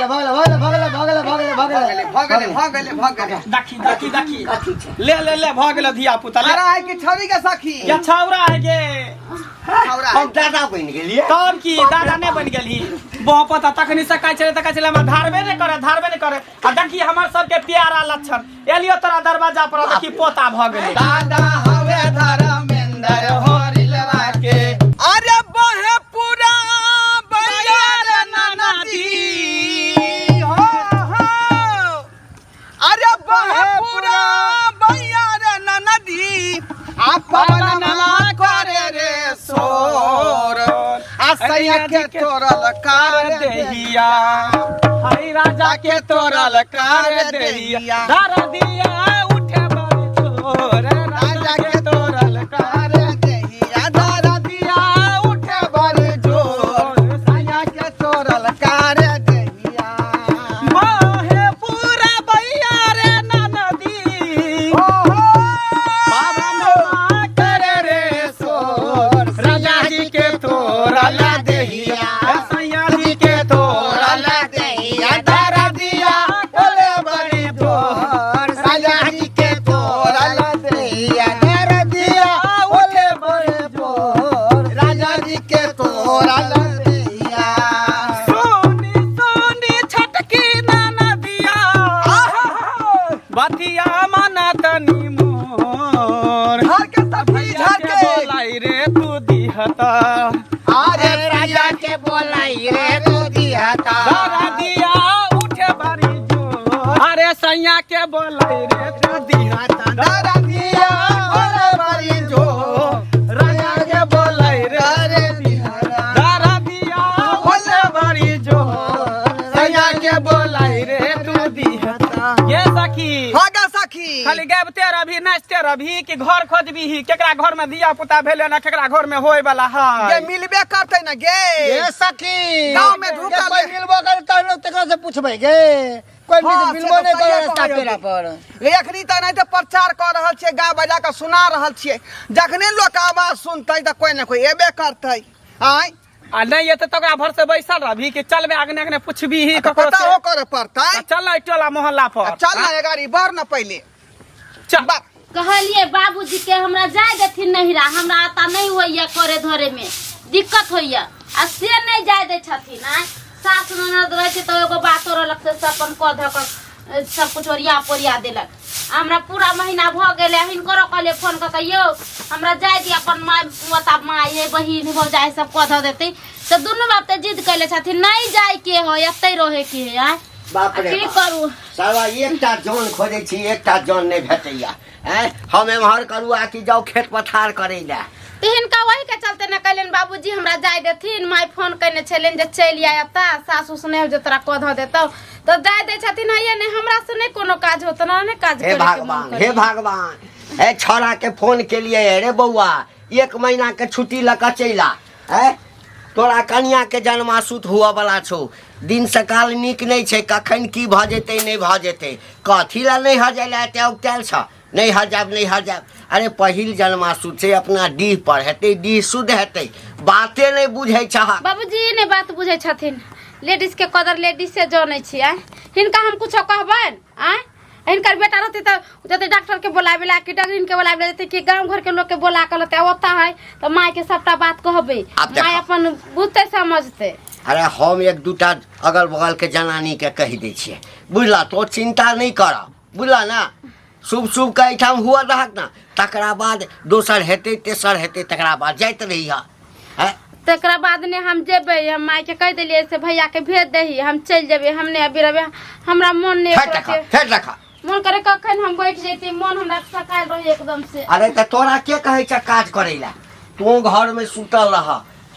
गेलै भऽ गेलै भऽ गेलै भऽ गेलै भऽ गेलै भऽ गेलै भऽ गेलै भऽ गेलै भऽ गेलै देखी देखी देखी कथी छै ले ले ले भऽ गेलै धिया पुता ले अरे है कि छौरी के सखी या छौरा है गे छौरा हम दादा बनि गेलियै तब की दादा नहि बनि गेलही बहपत तखनी से कहै छलै तऽ कहै छलै हमरा धारबे नहि करे धारबे नहि करे आ देखी हमर सबके प्यारा लक्षण एलियो तोरा दरवाजा पर देखी पोता भऽ गेलै दादा हवे धर्मेंद्र हो रिलवा के अरे बहे पूरा बजार नदी हो हो अरे बहे पूरा बजार नदी आ पवन करे रे शोर आ सैया के तोरल कार देहिया हरि राजा के तोरल कार देहिया दरदिया उठे बड़ी चोर राजा के तोरल कार देहिया दरदिया उठे बड़ी जोर सैया के तोरल कार देहिया मोहे पूरा बैया रे ननदी पवनमा करे रे सोर राजा जी के तोरल देहिया सैया जी के तोरल देहिया दरदिया उठे बड़ी जोर सैया जी के तोरल देहिया दरदिया उठे बड़ी जोर राजा जी के तोरल देहिया सोनी सोनी छटकी ननदिया बतिया मना तनी मोर झाड़ के सखी झाड़ के के बोलाई रे तू दिहता अरे राजा के बोलाई रे तू दिहता दरदिया उठे बारी जोर अरे सैया के बोलाई रे तू दिहता दरदिया बोले बारी जो राजा के बोलाई रे अरे दिहता दरदिया उठे बारी जोर सैया के बोलाई रे तू दिहता ये सखी भागा सखी खाली गाबिते रही नाचते रही कि घर खोजबी केकरा घर में धिया पुता भेले ना केकरा घर में होय वाला है गे मिलबे करते ना गे ए सखी गाँव में ढुकल जे कोई मिलबो करे तहन तेकरा से पूछबै गे कोई हाँ, मिलबो से नहि तऽ करे सहिए रास्ता कहै पेरा हबी। पर गे अखनी तऽ नहि तऽ प्रचार कऽ रहल छियै गा बजा कऽ सुना रहल छियै जखने लोक आवाज सुनतै तऽ कोइ ने कोइ एबे करतै आँय आ नहीं एते तऽ ओकरा भर से बैसल रहबी कि चलबे अगने अगने पूछबी ही ककरो पता से हो करे पड़तै आ चल ना टोला मोहल्ला पर चल ना गाड़ी बढ़ ना पहिले चल बा कहलिए बाबूजी के हमरा जाय देथिन नहिरा हमरा आता नहीं होइया करे धरे में दिक्कत होइया आ से नहीं जाय दै छथिन आँय सास ननद रहै छै तऽ एगो बातो रहलक से सब अपन कऽ धऽ कऽ सब कुछ ओरिया पोरिया देलक आ हमरा पूरा महीना भऽ गेलै हिनकरो कहलिए फोन कऽ के यौ हमरा जाय दिअ अपन माय ओता माय हे बहिन भौजाइ सब कऽ धऽ देतै तऽ दुनू बाप तऽ जिद कैले छथिन नहीं जाय के है एतै रहे के है आँय बाप आ रे की बाप। करू साला एकटा जन खोजै छी एकटा जन नहि भेटैया आँय हम एम्हर करू आ कि जाउ खेत पथार करै लए तऽ हिनका वही के चलते ने कहलनि बाबूजी हमरा जाय देथिन माय फोन कयने छलनि जे चलि आय एतऽ सासु से नहि हो जे तोरा कऽ धऽ देतौ तऽ जाय दै छथिन हैया नहि हमरा से नहि कोनो काज होत ना नहि काज हे करे के मन भगवान हे करैया। भगवान हे छौड़ा के फोन केलिए रे बौआ एक महीना के छुट्टी लऽ कऽ चलि आ आँय तोरा कनिया के जन्मासूत हुअ वाला छौ दिन सकाल नीक नहि छै कखन की भऽ जेतै नहि भऽ जेतै कथी लए नहि हजै लए एते औगतायल छह नहि हजायब नहि हजायब अरे पहिल जन्मासूत छै अपना डीह पर हेतै डीह शुद्ध हेतै बाते नहि बुझै छह बाबूजी ई नहि बात बुझै छथिन लेडीज के कदर लेडीज से जानै छी आँय हिनका हम कुछो कहबनि आँय हिनकर बेटा रहते तऽ जते डॉक्टर के बोलाबे ला कि डगरीन के बोलाबे ला जते कि गांव घर के लोग के बोला के लते ओता है तऽ माय के सबटा बात कहबे आब देखो। माय अपन बुझते समझते अरे हम एक दूटा अगल बगल के जनानी के कहि दै छियै बुझला तो चिंता नहि कर बुझला ना शुभ शुभ के एहिठाम हुअ दहक ना तकरा बाद दोसर हेतै तेसर हेतै तकरा बाद जाइत रहिह हैं तकरा बाद ने हम जेबै हम माय के कहि देलियै से भैया के भेज दही हम चलि जेबै हम नहि अभी रहबै हमरा मन नहि फेर रखा फेर रखा मन करे कखन हम बैठ जैती मन हमरा सकायल रहे एकदम से अरे तऽ तोरा के कहै छै काज करै लए तू घरमे सुतल रह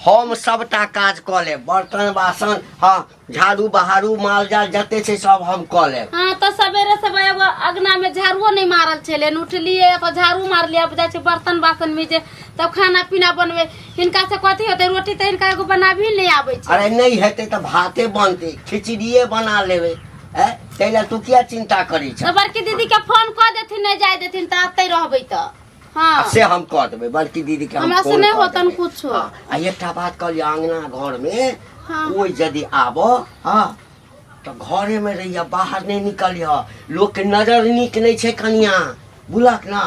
हम सबटा काज कऽ लेब बर्तन बासन हँ झाड़ू बहारू माल जाल जते छै सब हम कऽ लेब हाँ तो सवेरे सवेरे एगो अगना में झाड़ुओ नहीं मारल छलै उठलिए अपन झाड़ू मारलिए अब जाइ छै बर्तन बासन में जे तब खाना पीना बनबै हिनका से कथी होतै रोटी तऽ हिनका एगो बनाबी नहीं आबै छै अरे नहि हेतै तऽ भाते बनतै खिचड़िए बना लेबै ऐ ताहि लए तू किया चिंता करै तऽ छह बड़की दीदी के फोन कऽ देथिन नहि जाय देथिन तऽ अतै रहबै तऽ हाँ से हम कऽ देबै बड़की दीदी के हम हमरा से फोन नहि कऽ होतन देबै। कुछो। हाँ, आ एकटा बात कहलियै अङ्गना घरमे हाँ। कोइ यदि आबऽ हँ तऽ घरेमे रहिए, बाहर नहि निकलिह। लोकके नजर नीक नहि छै कनिया, बुझलक ना?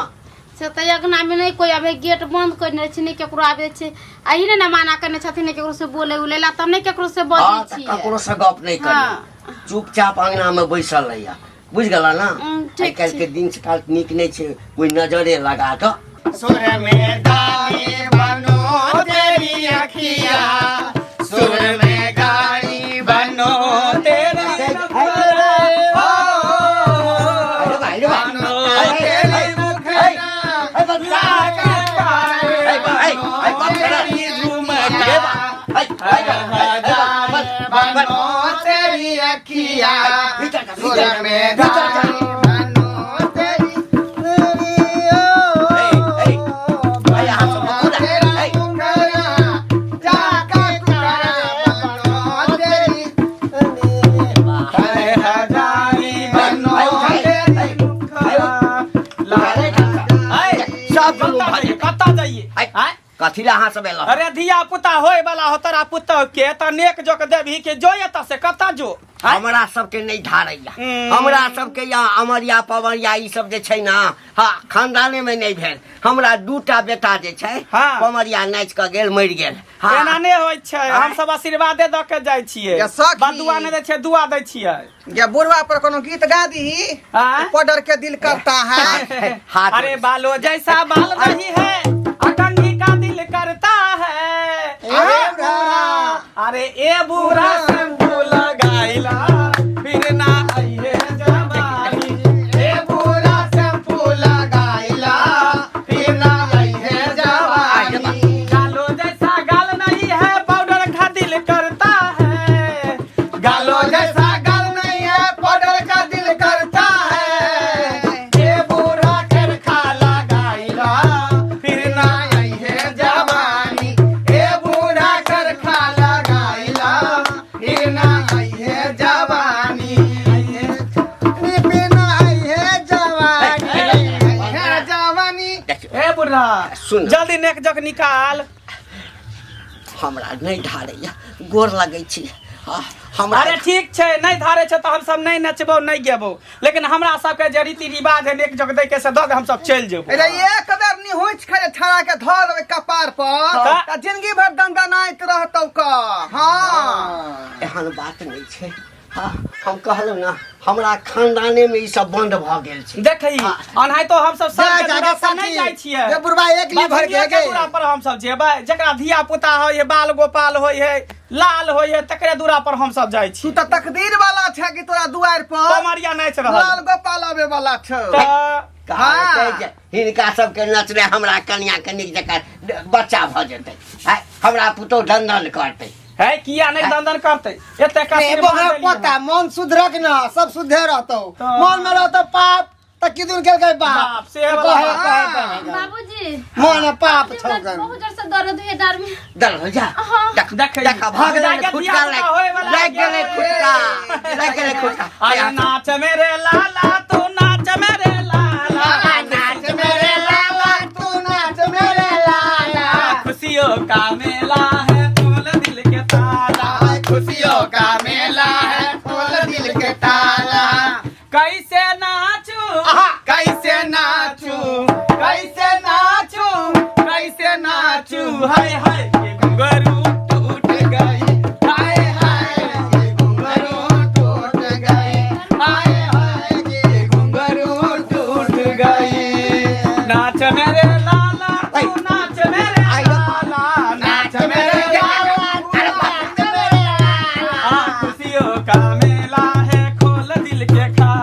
से तऽ अङ्गनामे नहि कोइ आबै, गेट बन्द कयने छै, नहि ककरो आबै छै। अही ने ने माना करने छथिन, नहि ककरो से बोले उले ला, तब नहि ककरो से बजै हँ, तऽ छियै। ककरो से गप नहि करिह। चुपचाप अङ्गनामे बैसल रहिह, बुझि गेल ना? ठीक आइ काल्हि छै। के दिन काल नीक नहि छै, कोइ नजरे लगा कऽ। सुर में गाड़ी बनो तेरी अखिया, सुर में गाड़ी बनो तेरी मुखरा, ओ, अरे भाई, अरे भाई। बनो तेरी मुखरा, लाग पाए, बनो तेरी झुमका, हजार बनो तेरी अखिया, सुर में गाड़ी बनो तेरी तेरा मुखरा, जाके तुकरा बनो तेरी, हर हजारी बनो तेरी मुखरा, सब जुलुम भऽ जेतै। कतऽ जाइए? आँय? कथी लए अहाँ सब एलहुँ? अरे धिया पुता होय वाला हो तोरा पुतहु के, तऽ नेक जोक देबही के जो एतऽ से कतऽ जो? आँय? हमरा सबके नहि धारैया। हमरा सबके यहाँ अमरिया पवरिया ई सब जे छै ना, हाँ, खानदाने में नहि भेल। हमरा दूटा बेटा जे छै, पमरिया नाचि कऽ गेल, मरि गेल। हाँ। एना नहि होइ छै। हम सब आशीर्वादे दऽ के जाइ छियै। या सखी। बदुआ नहि दै छियै, दुआ दै छियै। या बुढ़वा पर कोनो गीत गा दीही। आँय? पडर के दिल करता है। हाथ अरे बालो जैसा बाल नहीं है, अकंगी का दिल करता है। अरे बूढ़ा। अरे ए बूढ़ा शैम्पू लगाइला फिर ना आइए जवानी। ए बूढ़ा शैम्पू लगाइला फिर ना आई है जवानी। गालो जैसा गाल नहीं है, पाउडर का दिल करता है। गालो जैसा गाल नहीं है, पाउडर का दिल करता है। ए बूढ़ा करखा लगाइला फिर ना आई है जवानी। ए बूढ़ा करखा लगाइला फिर ना आई है जवानी। फिर ना आई है जवानी, आई है जवानी। ए बूढ़ा, सुन। जल्दी नेक जग निकाल। हमरा नहि धारैया, गोर लगै छी। हाँ, हमरा अरे ठीक छै, नहि धारे छै तऽ हमसब नहि नचबौ, नहि गेबौ, लेकिन हमरा सबके जे रीति रिवाज है नेक जग दै के, से दऽ दे, हमसब चलि जेबौ। अरे एक बेर निहुँच खरे छड़ा के धऽ देबै कपार पर तऽ? तऽ जिंदगी भर दंदनाइत रहतौ का। हाँ, एहन बात नहि छै। हाँ, हम कहलहुँ ने, हमरा खानदाने में ई सब बंद भऽ गेल छै। देखही, अनाहितो हमसब जा सबके जा दूरा पर सखी, नहि जाइ छियै। जे बुढ़बा एक ली भर के बजरिया के गे। दूरा पर हमसब जेबै, जकरा धिया पुता होइ है, बाल गोपाल होइ है, लाल होइ है, तकरे दूरा पर हमसब जाइ तू छी। तऽ तकदीर वाला छै कि तोरा दुआरि पर कमरिया नाचि रहल लाल गोपाल आबे वाला छौ। तऽ कहलकै जे हिनका सबके नचने हमरा कनिया के नीक जकाँ बच्चा भऽ जेतै। आँय, हमरा पुतोहु दंदन करतै। है, किया नहि दंदन करतै? एते ए आशीर्वाद बौआ देलियै। पोता, मन सुधरक ना सब सुधे रहतौ। तऽ- मन में रहतौ पाप तऽ किदुन केलकै बाप। बाप, से वाला कहे बात। कहे कहे। बाबूजी, मन में पाप छौ हमरा गन। बहुत जोर से दर्द होइए डाँड़ में। दल हो जा। हाँ। देख देखै। देख, भऽ गेलै जाके खुटका। धिया पुता होय लागि वाला लागि गेलै खुटका, लागि गेलै खुटका। अरे नाच मेरे लाला, तू नाच मेरे लाला, नाच मेरे लाला, तू नाच मेरे लाला, खुशियों का मेला है, खोल दिल के ताला। खुशियों का मेला है, खोल दिल के ताला। कैसे नाचू, कैसे नाचू, कैसे नाचू, कैसे नाचू, हाय हाय ये घुंघरू टूट गई, हाय हाय ये घुंघरू टूट गए, हाय हाय ये घुंघरू टूट गए। नाच मेरे लाला, तू नाच मेरे लाला, नाच मेरे लाला, तू नाच मेरे लाला, खुशियों का मेला है, खोल दिल के खा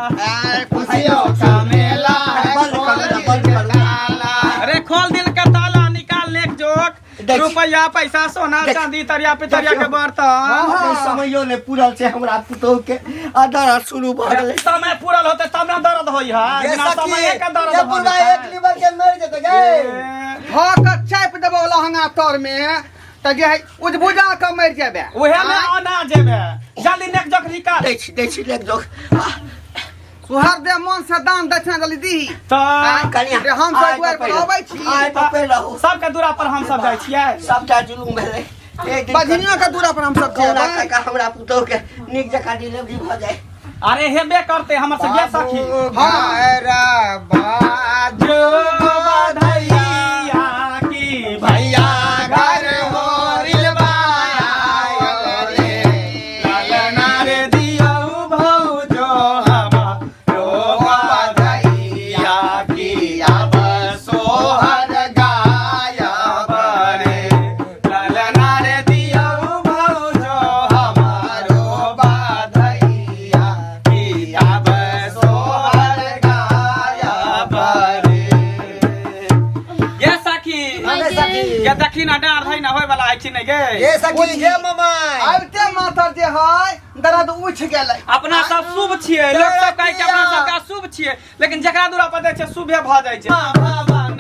खुशियों का मेला है, खोल दिल के ताला। अरे खोल दिल का ताला, निकाल नेक जोक देख। रुपया पैसा सोना देख। चांदी तरिया पितरिया के बर्तन। अखन समयो नहि पूरल छै हमरा पुतोहु के आ दर्द शुरू भऽ गेलै। समय पूरल होते तब ना दर्द होई है। गे बिना सखी, समय के दर्द ये भऽ बुढ़बा जेतै। एक लीवर के मरि जेतै गे। धऽ कऽ चापि देबौ लहंगा तर में तऽ जे है उजबुजा कऽ मरि जेबे। उहे में ओना जेबे, जल्दी नेक जोक निकाल। दै छी, दै छी लेक जोक। सुहर दे, मन से दान दक्षिणा जल्दी दीही। तऽ कनिया, रे हम सब आइ दुआरि पर पहिले- अबै छी। आइ पपे रहू। सबके दूरा पर हम सब जाइ छियै। सबटा जुलुम भेलै। एक दिन बझनियो के दूरा पर हम सब कहुना जेबै। काका हमरा पुतोह के नीक जकाँ डिलीवरी भऽ जाय। अरे हेबे करते हमर से गे सखी। हाँ बाजो बधैया की भैया घर होरिल बायल रे ललना रे दियौ भौजो हमारो बधैया की अब सोहर गायब रे ललना रे दियौ भौजो हमारो बधैया की अब सोहर गायब रे। गे सखी। अरे सखी। गे देखी ना डार है ना होय वाला है कि नहीं गे। ए सखी गे मामा। आबिते माथर जे है दर्द उठ गेलै। अपना सब शुभ छियै, लोक सब कहै छै अपना सबके अशुभ छियै, लेकिन जकरा दूरा पर दै छै शुभे भऽ जाइ छै।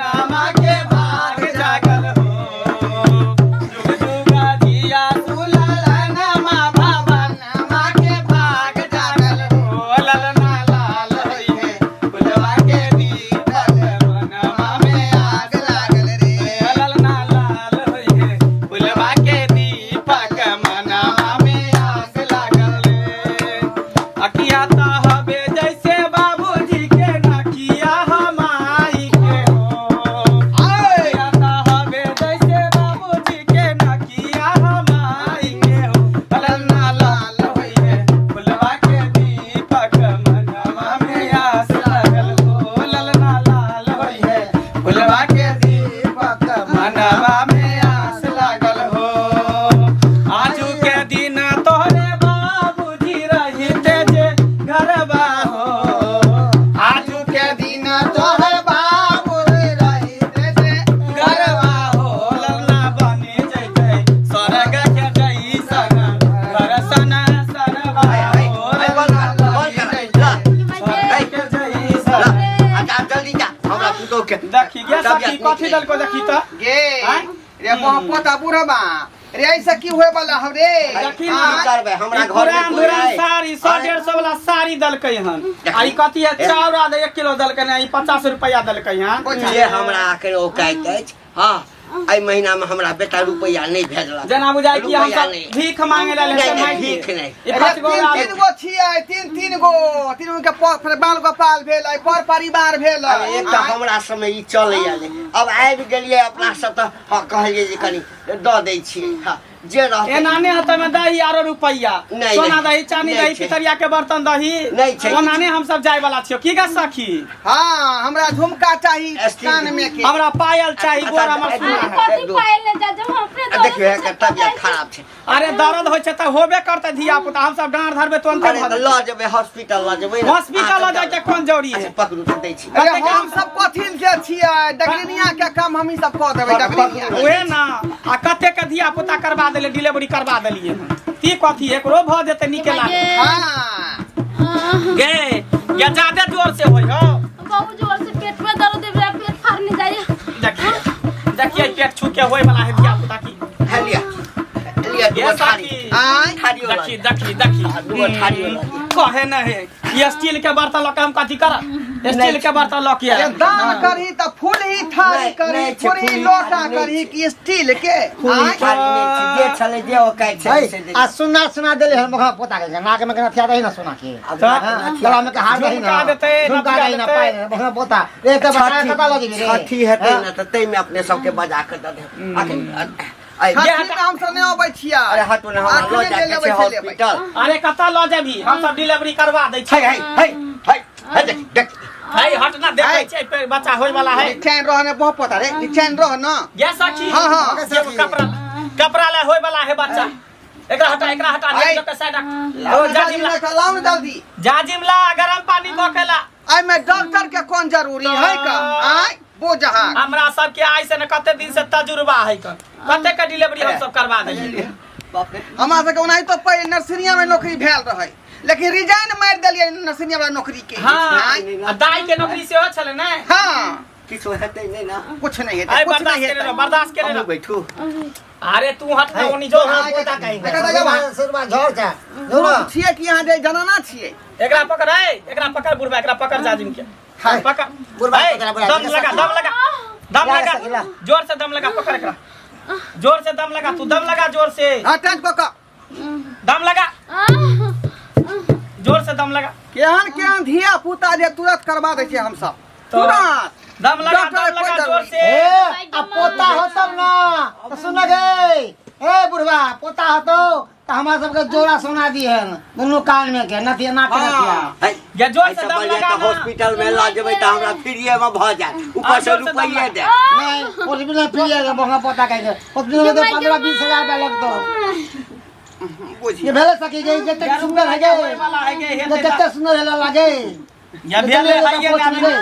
नामा के भाग जागल हो जुग जुग जिया सुललनमा भवनमा के भाग जागल हो ललना लाल होइहे फुलवा के दीपक मनमा में आग लागल रे ललना लाल होइहे फुलवा के दीपक मनमा में आग लागल रे। अकिया त हबे जैसे बाबूजी के नकिया हमाई के हो। अकिया त हबे जैसे बाबूजी के नकिया हमाई के हो ललना लाल होइहे फुलवा के दीपक मनवा में आस लागल हो ललना लाल होइहे फुलवा के दीपक मनवा में आस लागल हो। आजू के दिन तोहरे बाबूजी रहिते जे घरबा हो। आजू के दिन तोहर बाबू रहिते जे घरबा हो ललना बने जैतै स्वर्ग के जैसन घर सना सनबा हो ए, बंद कर, बंद कर, ला, स्वर्ग के जैसन। ला, अच्छा जल्दी जा हमरा पुतोह के देखी गे सखी तबियत नीक कथी नहि। देलको देखी त। गे आँय? रे पोता बुढ़बा रे ऐसे की होए वाला हौ रे? देखी की ना करबै हमरा ई घर में पुरान कोइ धुरान नहि। साड़ी 100-150 वाला साड़ी देलकै हन। आ ई कथी है चाउर आधा 1 किलो देलकै ने, ई 50 रुपया देलकै हन। जे हमरा आखिर औकाइत अछि। हाँ, एहि महीना में हमरा बेटा रुपैआ नहीं भेजलक। जेना बुझाइ कि हम रुपैआ सब नहि। भीख मांगे ला नहीं, लेते नहीं, मांगे। भीख नहीं। ई अरे पाँच गो तीन आदमी- तीन गो छियै, तीन तीन गो, तीन गो के फिर बाल गोपाल भेलै, पर परिवार भेलै। अरे एक तऽ हमरा समय ई चलैया नहि। अब आबि गेलियै अपना सब तऽ हाँ कहलियै जे कनि दऽ दै छियै। हाँ, जे रहतै। एना नहि हेतै मे दही आरो रुपैआ। नहीं, सोना नहीं। दही, चानी नहीं दही, छै। पितरिया के बर्तन दही। नहीं छै। ओना नहि हम सब जाय वाला छियौ। की गे सखी? हाँ, हमरा झुमका चाही स्टील। कान में के। हमरा पायल चाही, अच्छा, गोर हमर अच्छा, सुना है। कथी पायल ले जा जब हम अपने दर्द देखियौ से एकर छटपटाइ तबियत छी। खराब छै। अरे दर्द होइ छै तऽ होबे करतै धिया पुता, हम सब डाँड़ धरबै तुरन्ते अरे भऽ तऽ जेतै। लऽ जेबै हॉस्पिटल लऽ जेबै ने। हॉस्पिटल लऽ जाय के कोन जरूरी है? अच्छा पकड़ू तऽ दै छी। अरे हम सब कथी के छियै? डगरिनिया के काम हमही सब कऽ देबै, डगरिनिया। उहे ना, आ कते के धिया पुता करवा देलियै, डिलीवरी करवा देलियै हन। ती कथी एकरो भऽ जेतै नीके लागत। हाँ। गे गे ज्यादे जोर से होय हो। बहुत जोर से पेट में दर्द है, पेट फाड़ने जाइए। देखिए देखिए पेट छू के होय वाला है धिया पुता की। हे लिअ, लिअ गे दूगो थारी। सखी। आँय? थारियो लऽ देखी लिअ। देखी देखी। दूगो थारियो लऽ लिअ। कहे न है ये स्टील के बर्तन लऽ के हम कथी करब? स्टील के बर्तन लऽ के अरे दान करही तऽ फूलही थारी नहीं, करही, नहीं छै, फूलही फूलही लोटा थारी नहीं करही छै। कि स्टील के? फूली आँय? थारी नहि छै, जे छलै जे औकाइत छलै से आ देलियै। सुना सुना देले हम मोखा पोता के नाक में के नथिया दही ना सोना के। अब हाँ, गला में के हार दही ना, झुमका देतै, झुमका नथिया दही ना, देतै। पायल मोखा पोता रे तऽ बता कतऽ लऽ जेबही रे? छठी हेतै हाँ? ने तऽ ताहिमे अपने सबके बजा कऽ दऽ देब। अखन छठीमे हमसब नहि अबै छियै। अरे हटू ने, हमरा लऽ अखने जे जाके लेबै छै से लेबै। हॉस्पिटल। अरे कतऽ लऽ जेबही? हम सब डिलीवरी करवा दै है छियै। है है है है देख देख। है हट ना, देखै छियै पे बच्चा होय वाला है। निचैन रह ने बहुत पता रे, निचैन रह ना। गे सखी। हाँ, हाँ। एगो कपड़ा कपड़ा ले होय वाला है बच्चा। एकरा हटा, एकरा हटा, आइ। ले के साइड रख। लाउ ओ ने जाजिम जल्दी, ला, ने लाउ ने जल्दी। जाजिम ला, गरम पानी कऽ के ला। एहिमे डॉक्टर के कोन जरूरी है का? आँय बोझहा। हमरा सबके आइ से ने कते दिन से तजुर्बा है कन, कते के डिलीवरी हम सब करवा देलियै। बाप रे। हमरा सबके ओनाहितो पहिले नर्सरिया में नौकरी भेल रहै, लेकिन रिजाइन मारि देलियै नर्सरिया वाला नौकरी के। हाँ, आँय? आ दाई के नौकरी सेहो छलै ने। हाँ। किछु हेतै नहि ने? कुछ नहीं हेतै, आइ कुछ बर्दाश्त नहीं केने रह, हेतै। बर्दाश्त केने हमहूँ रह। बैठू। अरे तू हट ना, ओनी जो। हाँ, पोता कहीं देखा तो जब- सुरबा झोर छै। जो ना। हम छियै कि यहाँ जे जनाना छियै? एकरा पकड़, ए एकरा पकड़ बुढ़बा, एकरा पकड़ जाजिम के। हाय। पकड़ बुढ़बा ए, पकड़ा, बुढ़ा, दम लगा, दम लगा, दम ला, लगा, सखी, ला। जोर से दम लगा, पकड़ एकरा। जोर से दम लगा तू दम लगा जोर से हाँ टाइट कऽ कऽ दम लगा जोर से दम लगा केहन केहन धिया पुता जे तुरंत करवा दै छियै हमसब तुरंत दम लगा डॉक्टर दम कोई लगा जोर जरूरी से ए आ पोता हो तब ना तो सुन गे ए बुढ़वा पोता हो तो त हमरा सबके जोड़ा सोना दी है दुनू कान में के नथिया नाक के नथिया है, ये जोर से ऐसे दम बढ़िया लगा तऽ ना हॉस्पिटल में लऽ जेबै तऽ हमरा फ्रीए में भऽ जायत ऊपर से जोर से दम रुपैये लगा। दे नहीं हॉस्पिटल में फ्री है बंगा पोता कह के हॉस्पिटल में तो 15-20 हजार रुपया लगतो बुझिए ये भेले सकी गई जते सुंदर है गे होय वाला है गे ये हेतै कते सुंदर हेला लागे या भेलै है ये पोछ अभी मिलै।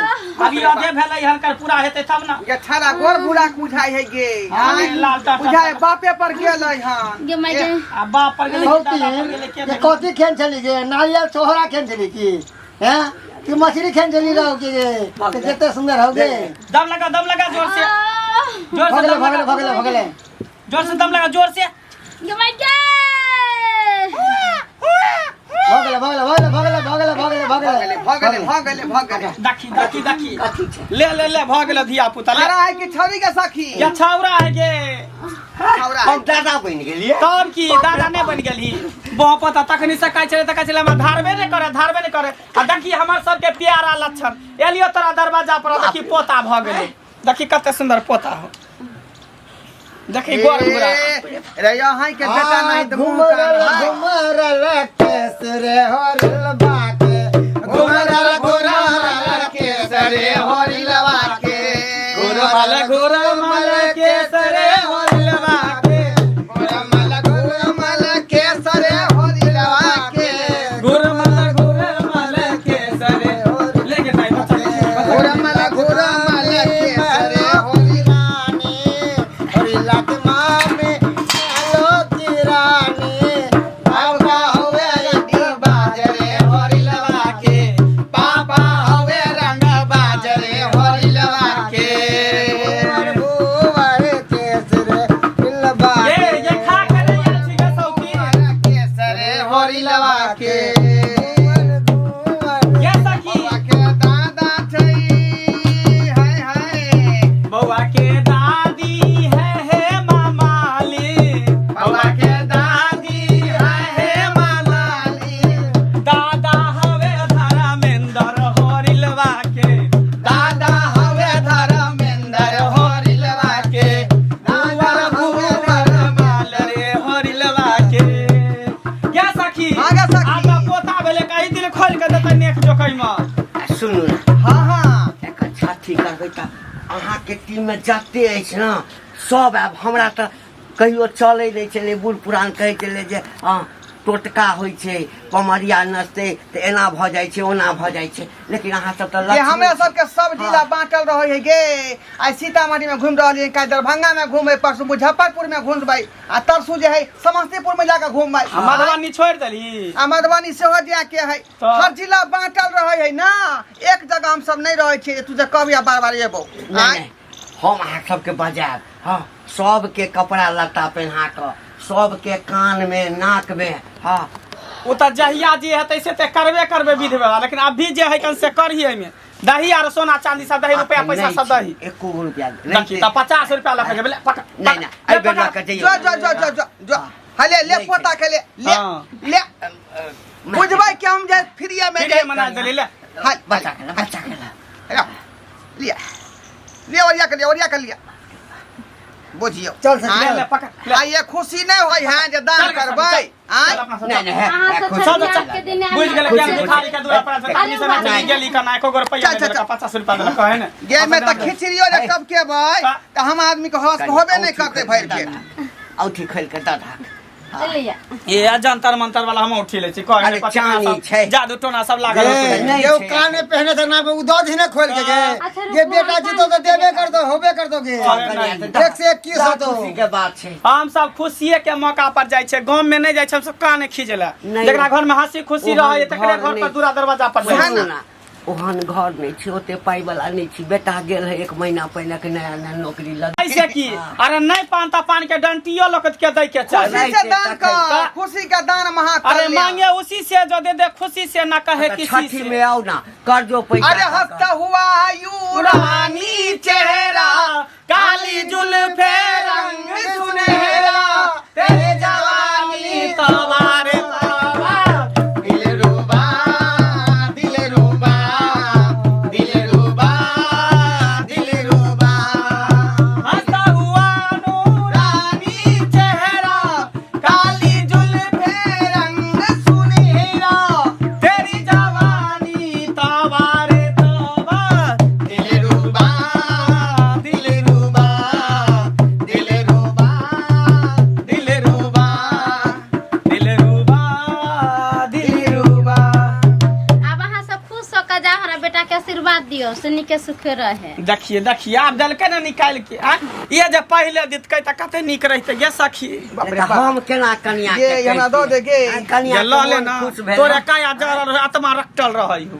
अभी आधे भेलै हनकर पूरा हेतै तब ना ये छाड़ा गोर बुढ़ा के बुझाइ है गे अरे लाल टाटा। बुझाइ बापे पर गेलै हन गे माय गे आ बाप पर गेलै कि दादा पर गेलै के ये कथी खेन छली गे नारियल छोहरा खेन छली की हैं कि मछली खेन छली रहो की गे ते जते सुंदर हो गे दम लगा दम लगा जोर से जोर से भगले दम भगले लगा भगले भगले जोर से दम लगा जोर से गे माय गे भगले भगले भगले भगले भगले भगले भगले भऽ गेलै भऽ गेलै भऽ गेलै देखी देखी देखी कथी छै ले ले ले भऽ गेलै धिया पुता ले अरे है कि छौरी के सखी या छाउरा है गे छौरा है। हम दादा बनि गेलियै तब की दादा नहि बनि गेलही बह पता तखनी से कहै छलै तऽ कहै छलै हमरा धारबे नहि करे धारबे नहि करे आ देखी हमर सबके प्यारा लक्षण एलियो तोरा दरवाजा पर देखी पोता भऽ गेलै देखी कते सुंदर पोता हो देखी गोर गोरा ए, रे अहाँ के बेटा नहीं तऽ मुँह कान घुमरल घुमरल केसरे हरल बाके घुमरल घुमरल केसरे होरिलवा के घुरमल घुरमल केसरे होरिलवा के घुरमल घुरमल केसरे होरिलवा के घुरमल घुरमल केसरे ले के दाई बच्चा घुरमल घुरमल केसरे होरिलवा रानी हरिला के मामे आलो की रानी बाबा होवे रंग बाजरे होरिलवा के पापा होवे रंग बाजरे होरिलवा के भुवर केसरे हरिल ये ये बाके खा के नहीं आयल छी गे सौकी केसरे होरिलवा के घुमर ये सखी बौआ के दादा छै हाय हाय बौआ के दादी है हे मामाली बौआ के दादी हाय हे मालाली दादा हवे धर्मेंद्र होरिलवा के दादा हवे धर्मेंद्र होरिलवा के दादा हवे माल रे होरिलवा के क्या सखी आगे सखी। आगा पोता भेले कहीं दिल खोल के देतै नेक जोखै में आ सुनू ने हाँ हाँ एकर छाती करबै तऽ अहाँके टीममे जते अछि ने सब आब हमरा तऽ कहियो चलै नहि छलै बूढ़ पुरान कहै छलै जे हँ टोटका होइ छै पमरिया नचतै तऽ एना भऽ जाइ छै ओना भऽ जाइ छै लेकिन अहाँ सब तऽ ये लक्ष्मी हमरा छी। सबके सब जिला बांटल रहे है गे आइ सीतामढ़ी में घूम रहलियै काल्हि दरभंगा में घूमबै परसू मुजफ्फरपुर में घूमबै आ तरसू जे है समस्तीपुर में जाके घूमबै आ मधुबनी छोड़ि देलही आ मधुबनी सेहो जाके है तऽ- हर जिला बांटल रहे है ना एक जगह हम सब नहीं रहे छियै तू जे कहबी आ बार बार एबो नहि नहि हम अहाँ सबके बजायब हँ सबके कपड़ा लत्ता पहिना कऽ सबके कानमे नाकमे हँ ओ तऽ जहिया जे हेतै से तऽ करबे करबै विध व्यवहार लेकिन अभी जे है कन से करही एहिमे दही आर सोना चांदी सब दही रुपया पैसा नहि सब छै, दही एको गो रुपया देखी तऽ 50 रुपया लऽ के जेबै ले, पकड़ नहि नहि ले, एहि बेर पकड़। लऽ कऽ जइयौ जो जो जो जो जो जो हले ले नहि पोता के ले ले हाँ। ले बुझबै कि हम जे फ्रीए में फिर मना देली ले हाय बचा के ला बचा के ला हेलो लिया लिया ओरिया के लिया ओरिया के लिया बुझियो चल सखी, ले ले पकड़ ले आ ये खुशी नहीं होई है जे दान चल, चल, करबै चल, आय चल, अपना सब नहि चल। नहि है, अहाँ है, सब खुशी चल, छठियार चल। के दिन बुझि गेलै खुशी, ज्ञान भिखारी के दुआर पर अरे तखनी से बाप चलि रे। गेली कना एको गो रुपैया चल, नहि चल, देलक चल। 50 रुपया देलक है ने गे में तऽ खिचड़ियो जे कब के बै का? तऽ हम आदमी के हौस होबे नहीं करते भरि पेट औठी खोलि कऽ दऽ दहक चलिए ये जंतर मंतर वाला हम उठी लै छी कह अरे चानी छै। जादू टोना सब लागल गे, होतै। नहि ये छै। कान में पहने थे ना वो दो दिन खोल के गे अच्छा, रुकू, ये बेटा हम जी तो कान देबे कर दो होबे कर दोगे अरे नहीं। एक से एक की हो तो खुशी के बात छै हम सब खुशिये के मौका पर जाइ छै गाँव में नहि जाइ छै हम सब कान खींचे ला नहि। जकरा घर में हंसी खुशी ओहन रहै तकरे घर घर पर नहि। दूरा दरवाजा पर जाइ छै। सुनू ना ओहन घर नहि छै ओते पाइ वाला नहि छी बेटा गेल है एक महीना पहिने के नया नया नौकरी लग ऐसे की अरे नहीं पान त पान के डंटियो लोग के दै के चाही खुशी से दान कर खुशी का दान महा अरे मांगे उसी से जो दे दे खुशी से ना कहे तऽ किसी छठी से में आओ ना कर्जो पैसा अरे हंसता हुआ यूरानी चेहरा काली जुल्फे रंग सुनहरा तेरे जवानी तवार तवा दिलरुबा दिलरुबा दिलरुबा दिलरुबा हंसता हुआ नूरानी चेहरा काली जुल्फे रंग सुनहरा तेरी जवानी तवार तवा दिलरुबा दिलरुबा दिलरुबा दिलरुबा दिलरुबा दिलरुबा। आब अहाँ सब खुश होकर जा, हमरा बेटा के आशीर्वाद दियौ से नीके सुखे रहे। देखिए देखिए, आब देलकै ने निकालि के आ ये जे पहिले दितकै तऽ कते नीक रहितै गे सखी। बाप रे तऽ बाप। हम केना कनिया गे, के हमरा दऽ दे गे। कहितियै? आ, कनिया ये लऽ के ले मोन ना, खुश भेल। तोरे काया जरल रहै, आत्मा रकटल रहै हु।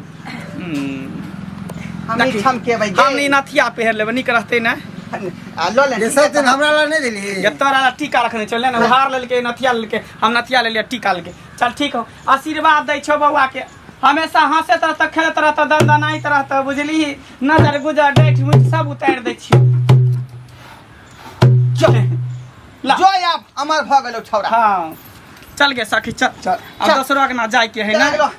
हम ई छमकेबै गे। हम ई नथिया पहिर लेबै, नीक रहतै ने? आ लऽ ले। जे सब दिन हमरा ला नहीं दिली। ये तोरा ला टीका रखने चल ने, उधार लेलकै, नथिया लेलकै, हम नथिया लेलियै, टीका लेलकै। चल ठीक हो, आशीर्वाद दै छौ बौआ के, हमेशा हंसैत रहतौ, खेलैत रहतौ, दनदनाइत रहतौ, बुझलिही? नजर गुजर डैठ मुठ सब उतारि दै छियौ। चल ला। जो आब अमर भऽ गेलौ छौड़ा। हाँ चल गे सखी, चल चल। अब चल। दोसरो के ना जाय के है ना।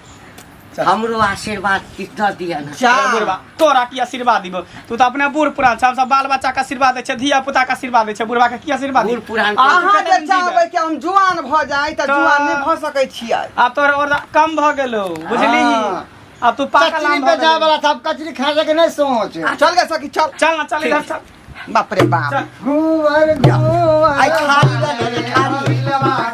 हमरो आशीर्वाद किछु दऽ दिअ ने। जा। बुढ़बा तोरा की आशीर्वाद दिबो, तू तऽ अपने बूढ़ पुरान छ। हम सब बाल बच्चा के आशीर्वाद दै छै, धिया पुता के आशीर्वाद दै छै, बुढ़बा के की आशीर्वाद बूढ़ दिबो? पुरान आ, अहाँ कते जे दिन जीबै? चाहबै कि हम जुआन भऽ जाइ तऽ तऽ- जुआन नहि भऽ सकै छियै। आब तोर और कम भऽ गेलो, बुझलिही? हाँ। आब तू पाकल कचरी आम पे भऽ जाए गेलही। वाला था, अब कचरी खा के नहीं सोच। चल गे सखी, चल। चल ना, चल इधर चल। बाप रे बाप। चल। घूमर घूमर आइ खाली लऽ लेली, खाली।